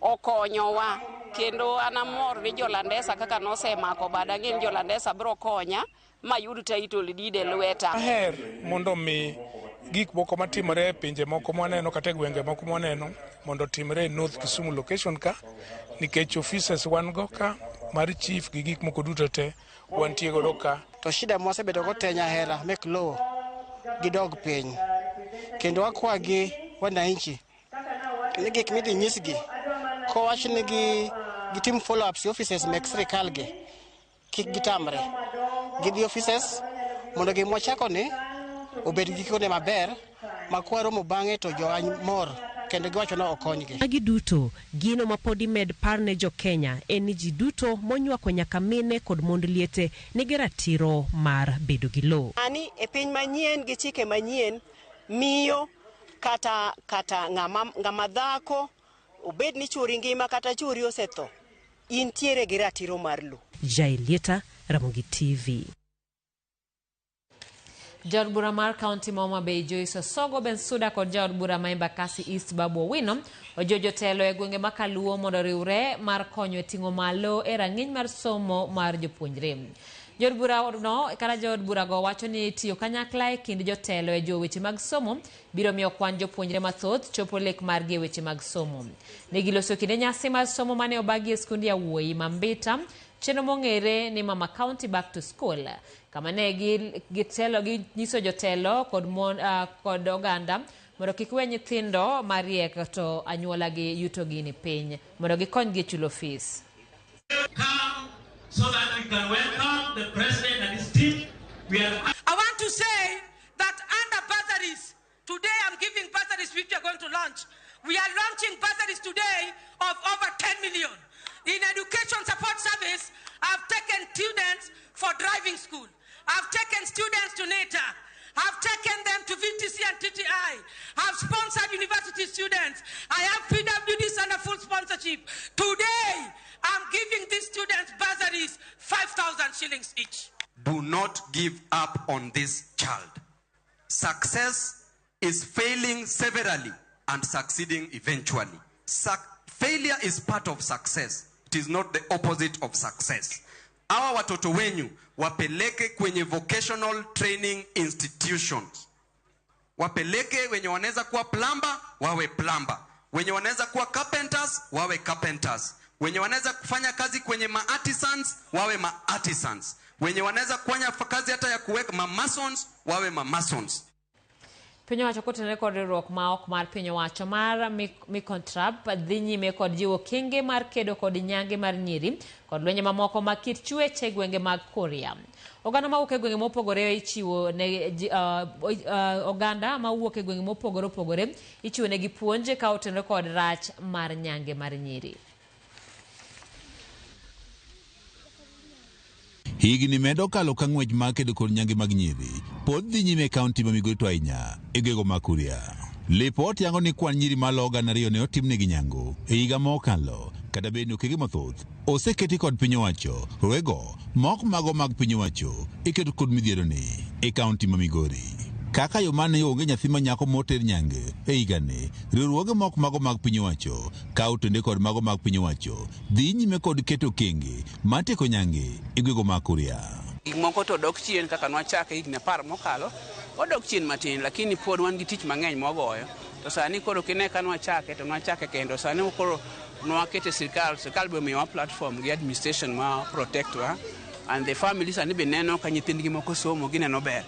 okonyowa kendo an amor ni Jolandesa kaka nosemako bada ang'e ni Jolandesa biro konya mayud title deed e lweta. Aher mondo mi gik moko matimore e pinje moko mwaneno kata e gwenge moko mwaneno mondo otimre e North Kisumu location ka, nikech offices wan go ka mar chief gi gik moko duto te wantie godo ka. To shida mwasebedo go te Nyahera mek lowo gidog piny kendo wakwagi wananchi ni gik midhi nyisgi kowach ni gitim follow ups e offices mek sirikal gi kik gitamre. Gidhi offices mondo gima wachako ni obed gikone maber ma kwaromo bang'e to jowa mor kendo giwacho ni okonygi. Magi duto gino ma pod imed par ne jo Kenya en ni ji duto monywako nyaka mine kod mond liete nigi ratiro mar bedo gi lowo. Ani e piny manyien gi chike manyien miyo kata ng'ama dhako obed ni chuori ngima kata chuori osetho, intiere gi ratiro mar lowo. Jailieta, Ramogi TV. Jaod bura mar kaunti ma Homa Bay Joyce Osogo Bensuda kod jaod bura ma Embakasi East Babu Owino ojiwo jotelo e gwenge ma Kaluo mondo oriwre mar konyo e ting'o malo e rang'iny mar somo mar jopuonjre. Jaod bura no kata jaod burago wacho ni tiyo kanyakla e kind jotelo e jiwo weche mag somo biro miyo kwan jopuonjre mathoth chopo lek margi e weche mag somo. Ne giloso kinde nyasi mar somo mane obagi e skund yawuoyi ma Mbita, chenro mong'ere ni Mama County Back to School, kama ne gitelo ginyiso jotelo kod mon kod oganda mondo kik we nyithindo mariek to anyuola gi yutogi ni piny mondo gikonygi e chulo fees. So that we can welcome the president and his team. We are I want to say that under bursaries, today I'm giving bursaries which we are going to launch. We are launching bursaries today of over 10 million. In education support service, I've taken students for driving school. I've taken students to NETA. I've taken them to VTC and TTI. I've sponsored university students. I have PWDs under full sponsorship. Today, I'm giving these students bursaries, 5,000 shillings each. Do not give up on this child. Success is failing severally and succeeding eventually. Failure is part of success. It is not the opposite of success. Hawa watoto wenyu wapeleke kwenye vocational training institutions. Wapeleke wenye wanaweza kuwa plumber, wawe plumber. Wenye wanaweza kuwa carpenters, wawe carpenters. Wenye wanaweza kufanya kazi kwenye ma-artisans, wawe ma-artisans. Wenye wanaweza kufanya kazi hata ya kuweka ma-masons, wawe ma-masons. Piny owacho kotenore kod riwruok ma ok mar piny owacho mar Micontrap dhi nyime kod jiwo okenge mar kedo kod nyange mar nyiri kod lwenje mamoko mag kit chwech e gwenge mag Kuria. Oganda mawuok e gwenge mopogore ichiwo ne oganda mawuok e gwenge mopogore opogore ichiwo negi puonj ka otenore kod rach mar nyange mar nyiri. Higni medo kalo ka ng'wech mar kedo kod nyange mag nyiri pod dhi nyime e kaunti ma Migori to ahinya e gwenge mag Kuria. Lipot yango ni kwan nyiri malo 200 ne otimnegi nyango e higa mokalo, kata bed ni okenge mathoth oseketi kod piny owacho. Rowego mok mago mag piny owacho iketo kod midhieroni e kaunti ma Migori. Kaka yo mane onge nyathi ma nyako moter nyange e higani, riwruoge mok mago mag piny owacho ka otende kod mago mag piny owacho dhi nyime kod keto okenge mar tieko nyange e gwenge mag Kuria. Gik moko to dok chien kaka nwachake higni 10 mokalo, odok chien matin, lakini pod wan gi tich mang'eny mwagoyo. To sani koro kine ka nwachake to nwachake kendo sani koro nwakete sirkal, sirkal be omiyowa platform gi administration ma protect wa, and the family sani be neno ka nyithindgi moko somo gineno ber.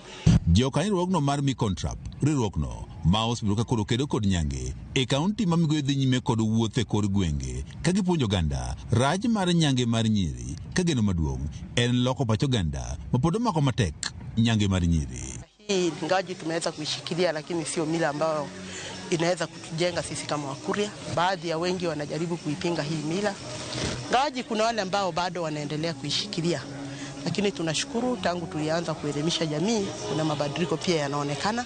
Jokanyo riwruogno mar Micontrap, riwruogno ma osebedo ka koro kedo kod nyange e kaunti ma Migori dhi nyime kod wuoth e kor gwenge ka gipuonjo oganda rach mar nyange mar nyiri ka geno maduong' en loko pach oganda ma pod omako matek nyange mar nyiri. Hii ingawaje tumeweza kuishikilia, lakini sio mila ambayo inaweza kutujenga sisi kama Wakuria. Baadhi ya wengi wanajaribu kuipinga hii mila, ingawaje kuna wale ambao bado wanaendelea kuishikilia. Lakini tunashukuru tangu tulianza kuelimisha jamii kuna mabadiliko pia yanaonekana.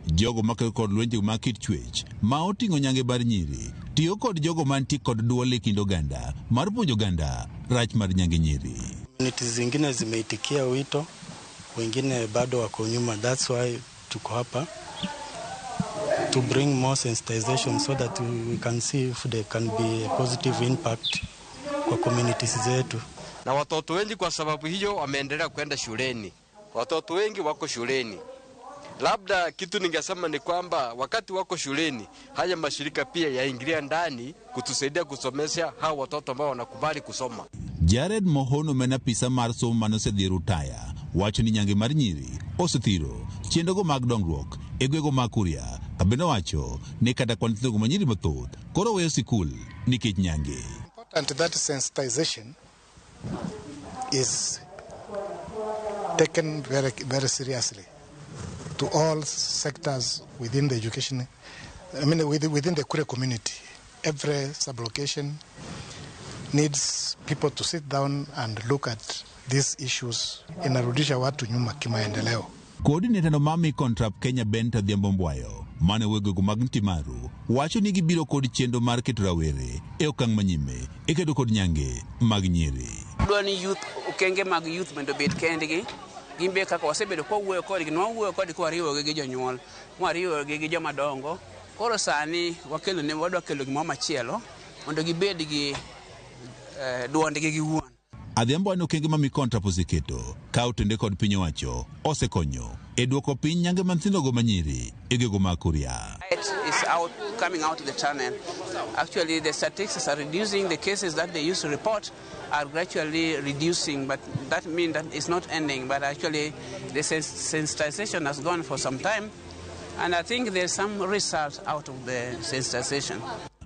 Jogo makedo kod lwenje mag kit chwech ma oting'o nyange mar nyiri tiyo kod jogo mantie kod duol e kind oganda mar puonjo oganda rach mar nyange nyiri. Communities zingine zimeitikia wito, wengine bado wako nyuma. That's why tuko hapa to bring more sensitization so that we can see if there can be a positive impact kwa communities zetu. Na watoto wengi kwa sababu hiyo wameendelea kwenda shuleni. Watoto wengi wako shuleni. Labda kitu ningesema ni kwamba wakati wako shuleni, haya mashirika pia yaingilia ndani kutusaidia kusomesha hao watoto ambao wanakubali kusoma. Jared Mohono mena apisa mar somo mane osedhi rutaya wacho ni nyange mar nyiri osethiro chenrogo mag dongruok e gwenge mag Kuria. Kabende owacho ni kata kwan nyithindo ma nyiri mathoth koro weyo sikul nikech nyange. Important that sensitization is taken very, very seriously to all sectors within the education, I mean within the Kuria community. Every sublocation needs people to sit down and look at these issues. Inarudisha watu nyuma kimaendeleo. Coordinator no mar Micontrap Kenya Benta Odhiambo Mbwayo mane wegego mag Ntimaru wacho ni gibiro kod chenro mar keto rawere e okang' manyime e kedo kod nyange mag nyiri. Dwa ni youth okenge mag youth mondo obed kendgi. Gin be kaka wasebedo kwawuoyo kodgi, nwawuoyo kodgi kwariwogi gi jonyuol, mwariwogi gi joma dongo. Koro sani wakelo ne wadwa kelo gimoro machielo mondo gibed gi duondgi giwuon. Adhiambo ni okenge ma Mikontrap oseketo ka otende kod piny owacho osekonyo e duoko piny nyange ma nyithindogo manyiri e gwenge mag Kuria. Light is out, coming out of the tunnel. Actually, the statistics are reducing. The cases that they used to report are gradually reducing, but that means that it's not ending. But actually, the sensitization has gone for some time, and I think there's some results out of the sensitization.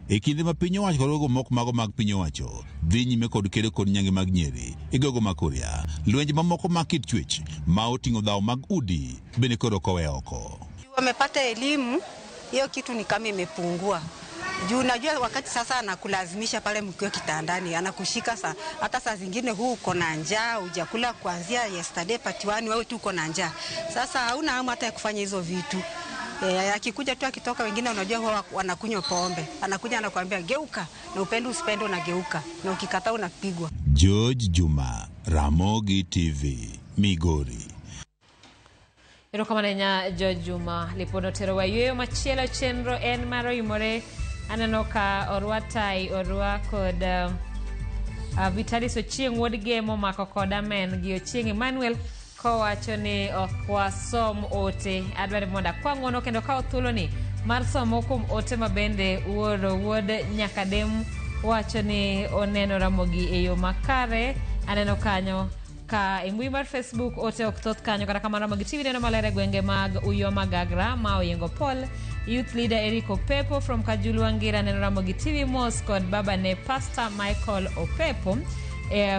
E kinde ma piny owacho kod gogo moko mago mag piny owacho dhi nyime kod kedo kod nyange mag nyiri e gwenge mag Kuria, lwenje mamoko mag kit chwech ma oting'o dhawo mag udi bende koro ok owe oko. Wamepata elimu, hiyo kitu ni kama imepungua. Juu unajua wakati sasa anakulazimisha pale mkiwa kitandani, anakushika saa, hata saa zingine huu uko na njaa, hujakula kuanzia yesterday part 1, wewe tu uko na njaa. Sasa hauna hamu hata ya kufanya hizo vitu. Akikuja tu akitoka, wengine unajua huwa wanakunywa pombe. Anakuja anakuambia geuka, na upende usipende unageuka, na ukikataa unapigwa. George Juma, Ramogi TV, Migori. Erokamano ahinya George Juma. Lipono terowa yueyo machielo chenro en mar oimore. Aneno ka orwa tai orwa kod Vitalis Ochieng' wuod Gemo omako koda men gi Ochieng' Emmanuel kowacho ni ok wasom ote. Adwaro ni mondo akwa ng'uono kendo kaw thuoloni mar somo kuom ote ma bende wuoro wuod Nyakadem wacho ni oneno Ramogi e yo makare. Aneno kanyo ka e mbui mar Facebook ote ok thoth kanyo, kata kamano Ramogi TV neno maler e gwenge mag Uyoma Gagra ma Oyengo Paul. Youth leader Eric Opepo from Kajulu Wangira neno Ramogi TV mos kod baba ne Pastor Michael Opepo.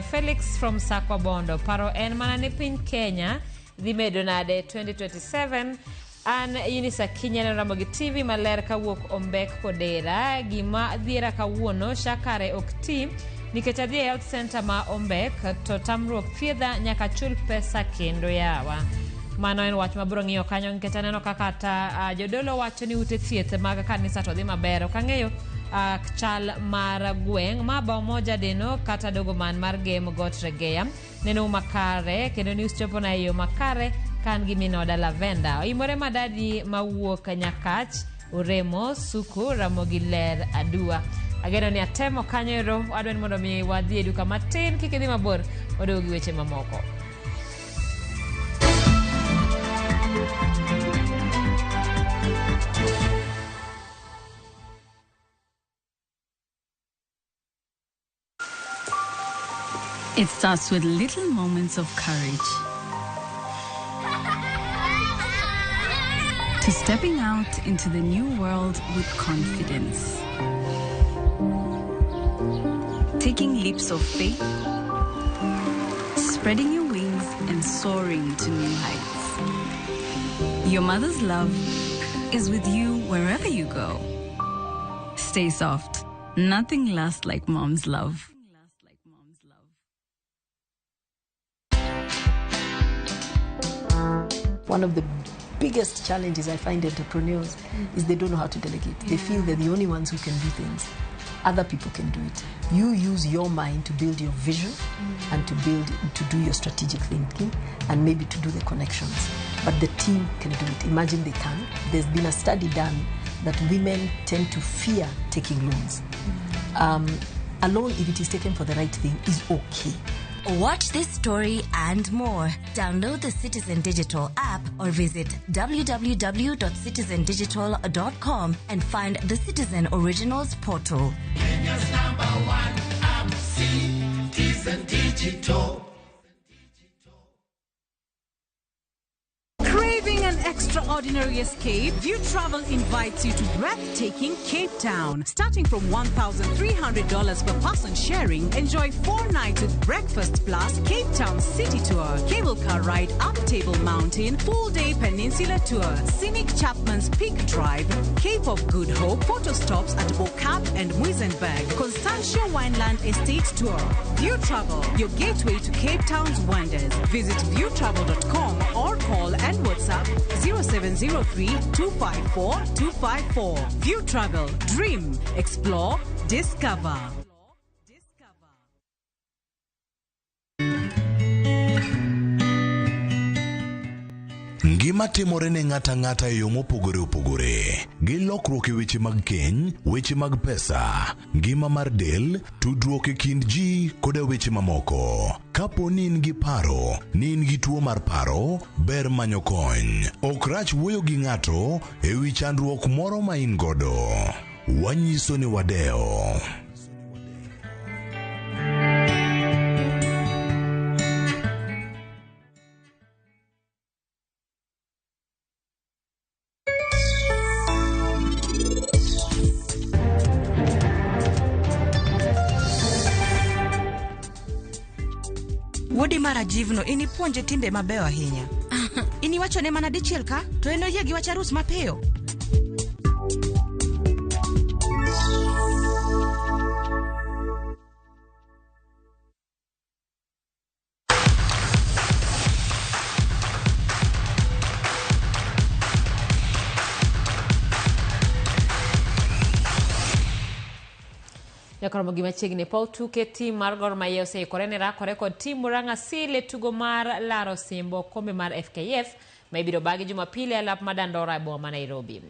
Felix from Sakwa Bondo paro en mana ni piny Kenya dhi bedo nade 2027. An Eunice Akinyi neno Ramogi TV maler kawuok Ombek Kodera. Gima dhiera kawuono shakare ok ti nikech adhi e health center ma Ombek to tamruok thiedha nyaka chul pesa kendo yawa. Mano en wach mabiro ng'iyo kanyo nikech aneno kaka kata jodolo wacho ni ute thieth mag kanisa to dhi maber. Ok ang'eyo chal mar gweng' ma bao moja deno kata dogo man mar Gem Got Regeya. Neno makare kendo news chopo na e yo makare kan gi minoda Lavenda. Oimore madadi mawuok Nyakach, Uremo, Suku, Ramogi ler adua. Ageno ni atemo kanyo ero, adwa ni mondo mi wadhi e duka matin, kik idhi mabor, waduogo gi weche mamoko. It starts with little moments of courage. To stepping out into the new world with confidence. Taking leaps of faith, spreading your wings and soaring to new heights. Your mother's love is with you wherever you go. Stay soft. Nothing lasts like mom's love. One of the biggest challenges I find entrepreneurs is they don't know how to delegate. They feel they're the only ones who can do things. Other people can do it. You use your mind to build your vision and to do your strategic thinking and maybe to do the connections. But the team can do it. Imagine they can. There's been a study done that women tend to fear taking loans. A loan, if it is taken for the right thing, is okay. Watch this story and more. Download the Citizen Digital app or visit www.citizendigital.com and find the Citizen Originals portal. Kenya's number one app, Citizen Digital. Craving an extraordinary escape? View Travel invites you to breathtaking Cape Town. Starting from $1,300 per person sharing, enjoy 4 nights with breakfast plus Cape Town City Tour, cable car ride up Table Mountain, full-day peninsula tour, scenic Chapman's Peak Drive, Cape of Good Hope, photo stops at Bo-Kaap and Muizenberg, Constantia Wineland Estate Tour. View Travel, your gateway to Cape Town's wonders. Visit viewtravel.com or call and WhatsApp 0703 254 254. View Travel, dream, explore, discover. Ngima timore ne ng'ato ang'ata e yo mopogore opogore, gi lokruok e weche mag keny, weche mag pesa, ngima mar del, tudruok e kind ji koda weche mamoko. Kapo ni in gi paro ni in gi tuo mar paro, ber manyo kony. Ok rach wuoyo gi ng'ato e wi chandruok moro ma in godo. Wanyiso ni wadewo. Wuodi mar Ajivno inipuonje timbe mabeyo ahinya. Iniwachone mana dichiel ka, to en oyie gi wach arus mapiyo. Nyakoromo gi machiegni paw tuke tim mar Gor Mahia oseikore ne rakore kod tim Murang'a Seal e tugo mar laro osimbo okombe mar FKF ma ibiro bagi Jumapili e alap ma Dandora e boma ma Nairobi.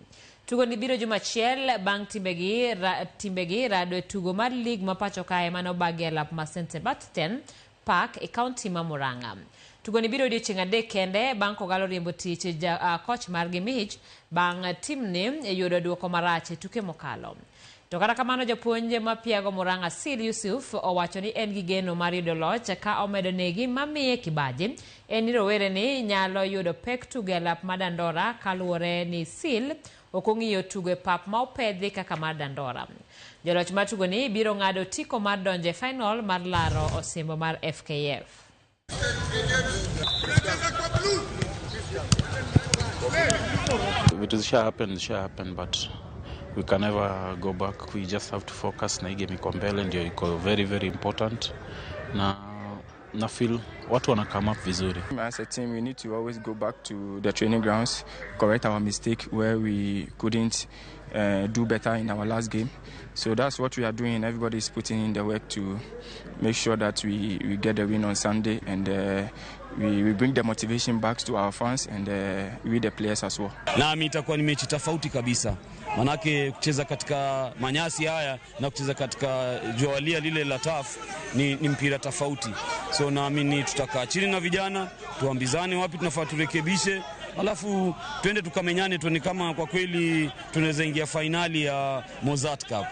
Tugo ni biro juma achiel bang' timbegi ra, timbegi rado e tugo mar lig ma pacho kae mane obagi e alap ma St Sebastian Park e kaunti ma Murang'a. Tugo ni biro odiochieng' adek kende bang' Kogalo riembo tich ja, koch margi Mich bang' timni yudo duoko marach e tuke mokalo. To kata kamano japuonj ma piago Murang'a Seal Yusuf owacho ni en gi geno mar yudo loch ka omedo negi mamiye kibaji en ni rowere ni nyalo yudo pek tugo e alap ma Dandora kaluwore ni Seal ok ong'iyo tugo e pap ma opedhi kaka mar Dandora. Joloch mar tugoni biro ng'ado otiko mar donjo e final mar laro osimbo mar FKF. Vitu zisha happen, zisha happen but we can never go back. We just have to focus na hii game iko mbele ndio iko very very important na feel watu wana come up vizuri. As a team, we need to always go back to the training grounds, correct our mistake where we couldn't do better in our last game. So that's what we are doing. Everybody is putting in the work to make sure that we get the win on Sunday and we bring the motivation back to our fans and we the players as well. Nami itakuwa ni mechi tofauti kabisa, manake kucheza katika manyasi haya na kucheza katika jualia lile la turf ni mpira tofauti. So naamini tutakaa chini na vijana tuambizane wapi tunafaa turekebishe, alafu twende tukamenyane tuone kama kwa kweli tunaweza ingia finali ya Mozzart Cup.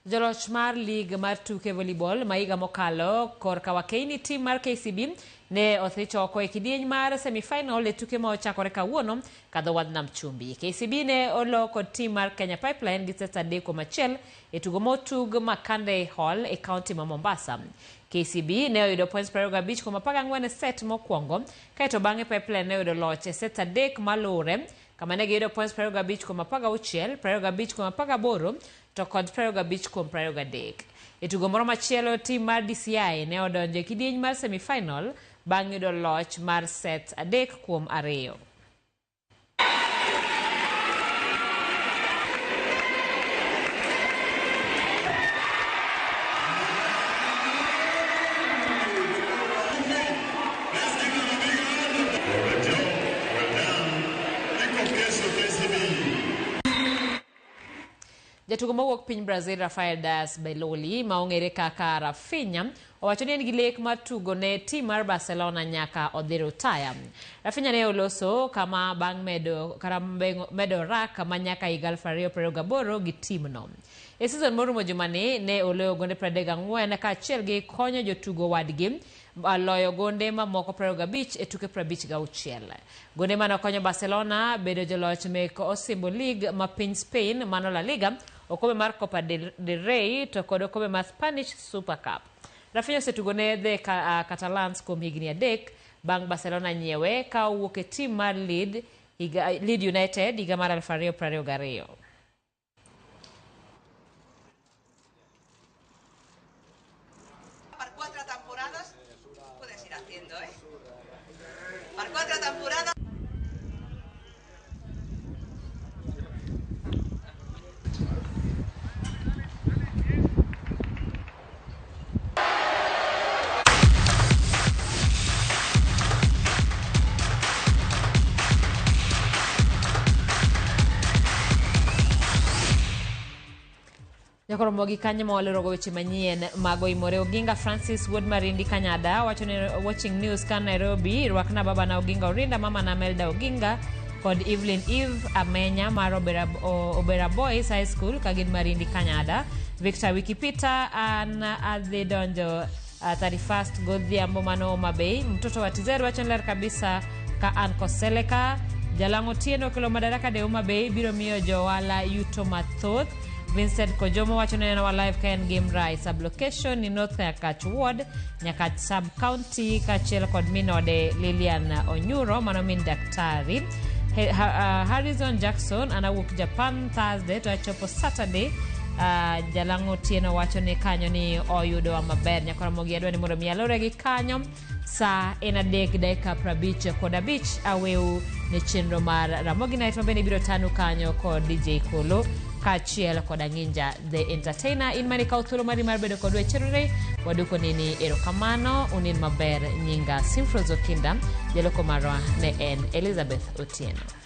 Joloch mar lig mar tuke volleyball ma higa mokalo korka wakeini tim mar KCB ne othich oko e kidieny mar semifinal e tuke ma ochakore kawuono kadho wadh nam chumbi. KCB ne olo kod tim mar Kenya Pipeline gi sets 3-1 e tugo motug Makande Hall e kaunti ma Mombasa. KCB ne oyudo points 25 kuom 14 e set mokwongo, kaeto bang'e Pipeline ne oyudo loch e sets 3 maluwore kama ne giyudo points 25 kuom 16, 25 kuom 18 to kod 25 kuom 23. E tugo moro machielo tim mar DCI ne odonjo e kidieny mar semifinal bang' yudo loch mar set 3 kuom 2. Jatugo mowuok piny Brazil Rafael Dias Beloli ma ong'ere kaka Rafinha owacho ni en gi lek mar tugo ne tim mar Barcelona nyaka odhi rutaya. Rafinha ne oloso kama bang' medo rak ma nyaka higa 2028 gi timno. E season morumo jumani ne oloyo gonde 34 kaachiel gi konyo jotugo wadgi loyo gonde mamoko 25 e tuke 56. Gonde mane okonyo Barcelona bedo joloch mek osimbo League ma piny Spain mano La Liga, okombe mar Copa del Rey to kod okombe mar Spanish Super Cup. Rafinha osetugo ne the Catalans kuom higni 3 bang' Barcelona nyiewe ka owuok e tim mar Leeds United higa mar 2022. Nyaka romo gi kanyo ma walerogo weche manyien mag oimore. Oginga Francis wuod Marindi Kanyada wacho ni watching news ka Nairobi, rwakna baba na Oginga Orinda, mama na Melda Oginga kod Evelyn Eve Amenya mar Obera, Obera Boys High School ka gin Marindi Kanyada. Victor Wikipita an adhi donjo 31st godhiambo mano Homa Bay. Mtoto wa TZ wacho ni ler kabisa ka an Koseleka. Jalang'o Otieno okelo Madaraka de Homa Bay biro miyo johala yuto mathoth. Vincent Kojomo wacho ni nenowa live ka en Gimrai sub-location ni North Nyakach Ward, Nyakach sub-county kaachiel kod minode Lilian Onyuro mano min daktari. He, ha, Harrison Jackson an awuok Japan Thursday to achopo Saturday. Jalang'o Otieno wacho ni kanyo ni oyudowa maber. Nyakora Ramogi adwa ni mondo mi alore gi kanyo sa en 3:55 aweu ne chenro mar Ramogi Night mabende ibiro tanu kanyo kod DJ Kolo kaachiel kod Ang'inja the Entertainer. In mane ikawo thuolo mari mar bedo kodwa e chenroni, waduoko nini erokamano, unin maber. Nyinga Simfros Okinda, jaloko marwa ne en Elizabeth Otieno.